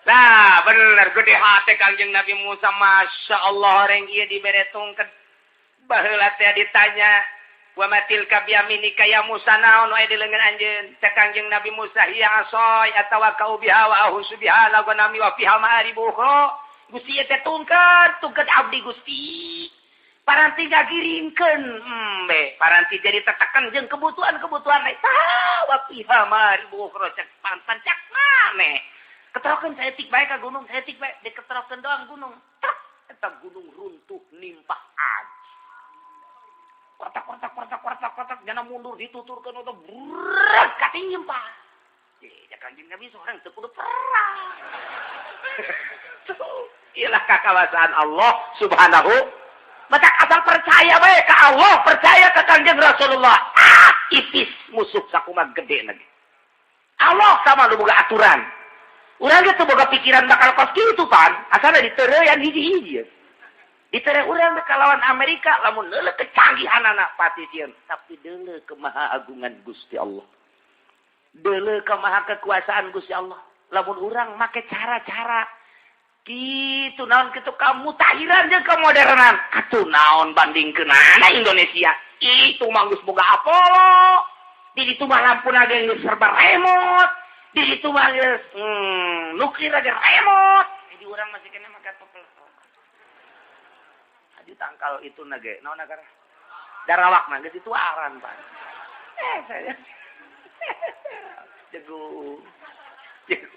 Nah, bener gede hate Kangjeng Nabi Musa, Masya Allah orang ieu dibere tungket. Baheula teh ditanya, wa matil ka biyaminika ya Musa naon wae di leungeun anjeun? Teh Kangjeng Nabi Musa hiya asoy atawa kau biha wa ahusu biha la ganami wa fiha ma'aribu ukhra. Gusti teh tungket, tungket abdi Gusti. Paranti ngagiringkeun, be, paranti jadi tetekan jeung kebutuhan-kebutuhan lain. Tah wa fiha ma'aribu ukhra cek pantan cak maneh. Keterokeun saeutik bae ka gunung, saeutik bae diketerokeun doang gunung. Truk eta gunung runtuh nimpah aja. Kotak kotak kotak kotak kotak jana mundur dituturkeun atau brrrr katinyimpah. Ya Kangjeng Nabi seorang teu kudu perang. Iyalah kakawasan Allah Subhanahu. Matak asal percaya bae ka Allah, percaya ka Kangjeng Rasulullah. Ah, ipis musuh sakumaha gede lagi. Allah sama nu boga aturan. Urang ge teu boga pikiran bakal kos kitu pan, asalna ditereuyan hiji-hiji. Ditere urang teh kalawan Amerika lamun deuleu kecanggihanana pati sieun, tapi deuleu kemahaagungan Gusti Allah. Deuleu kemaha kekuasaan Gusti Allah. Lamun urang make cara-cara kitu naon kitu kamutahiran jeung kemodernan. Atuh naon bandingkeunana Indonesia. Itu mah geus boga Apollo. Di ditu mah lampuna ge geus serba remote. Di situ mah geus nuklir aja remote. Jadi urang masih kena make pepel. Di tangkal itu nage, naon nagara? Darawak mah geus dituaran, Pak. Saya. Jago. Jago.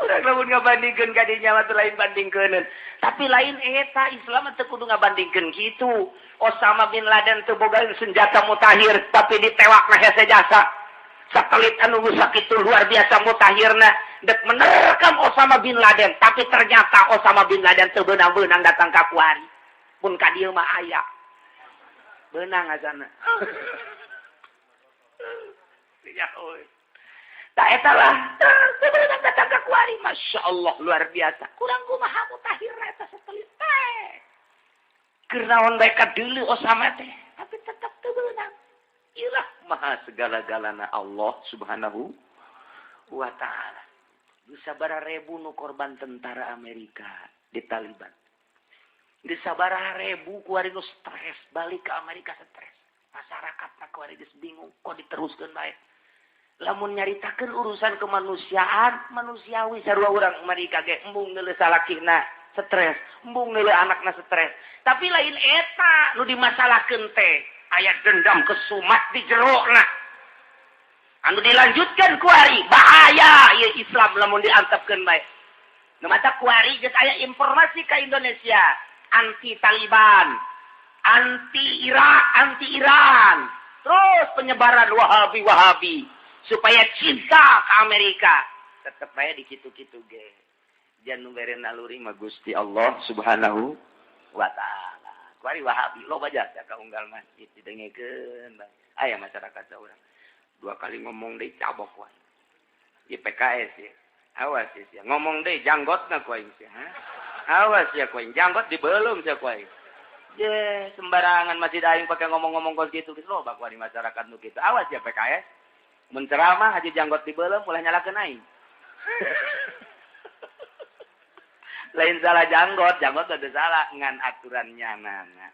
Urang lamun ngabandingkeun ka dinya mah lain bandingkeuneun. Tapi lain eta Islam teu kudu ngabandingkeun kitu. Osama bin Laden teu boga senjata mutakhir tapi ditewakna hese jasa. Satelit anu sakitu luar biasa mutakhirna dek menerkam Osama bin Laden, tapi ternyata Osama bin Laden teu beunang-beunang datang ka kuari. Pun ka dieu mah aya. Beunang asana. Ya euy. Ta eta lah, teu beunang datang ka kuari. Masya Allah luar biasa. Kurang kumaha mutakhirna eta satelit teh. Keur naon bae ka deuleu Osama teh, tapi tetep teu beunang. Ilah maha segala-galana Allah Subhanahu wa ta'ala. Sabaraha ribu nu korban tentara Amerika di Taliban. Di sabaraha ribu kuari nu stres balik ke Amerika stres. Masyarakat kuari geus bingung kok diteruskeun bae. Lamun nyaritakeun urusan kemanusiaan, manusiawi sarua urang Amerika ge embung neuleuh salakina stres, embung neuleuh anakna stres. Tapi lain eta nu dimasalahkeun teh. Aya dendam kesumat di jerona. Anu dilanjutkan kuari bahaya ieu Islam lamun diantepkeun bae. Nu mata kuari geus aya informasi ka Indonesia anti Taliban, anti Irak, anti Iran. Terus penyebaran Wahabi-Wahabi supaya cinta ke Amerika. Tetep bae di kitu-kitu ge. Jangan nu bere naluri mah Gusti Allah Subhanahu wa ta'ala. Kuari Wahabi loba jasa ka unggal masjid didengekeun bae. Aya masyarakat saurang. Dua kali ngomong deui cabok wae. Di PKS ya. Awas ya. Ngomong deui janggotna ku aing sia. Awas ya ku aing janggot dibelum sia ku aing. Ye, sembarangan masjid aing pakai ngomong-ngomong kos kitu geus loba kuari masyarakat nu kitu. Awas ya PKS. Mun ceramah haji janggot dibelum ulah nyalakeun aing. Lain salah janggot, janggot ada salah ngan aturannya nana.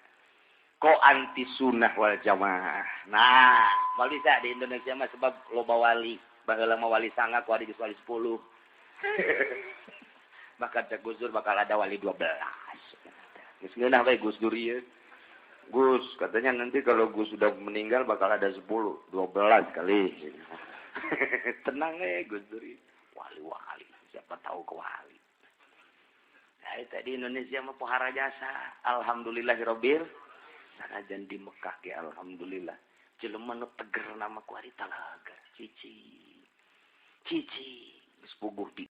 Kok anti sunnah wal jamaah. Nah, wali bisa di Indonesia mah sebab loba wali, baheula mah wali sanga ku geus wali 10. Bahkan cek Gus Dur bakal ada wali 12. Geus ngeunah bae Gus Dur ieu. Gus, katanya nanti kalau Gus sudah meninggal bakal ada 10, 12 kali. Tenang Gus Dur. Wali-wali, siapa tahu ke wali. Nah, tadi Indonesia mah pohara jasa. Alhamdulillahirabbil. Sanajan di Mekah ge alhamdulillah. Jelema nu teger nama kuari talaga. Cici. Cici geus puguh di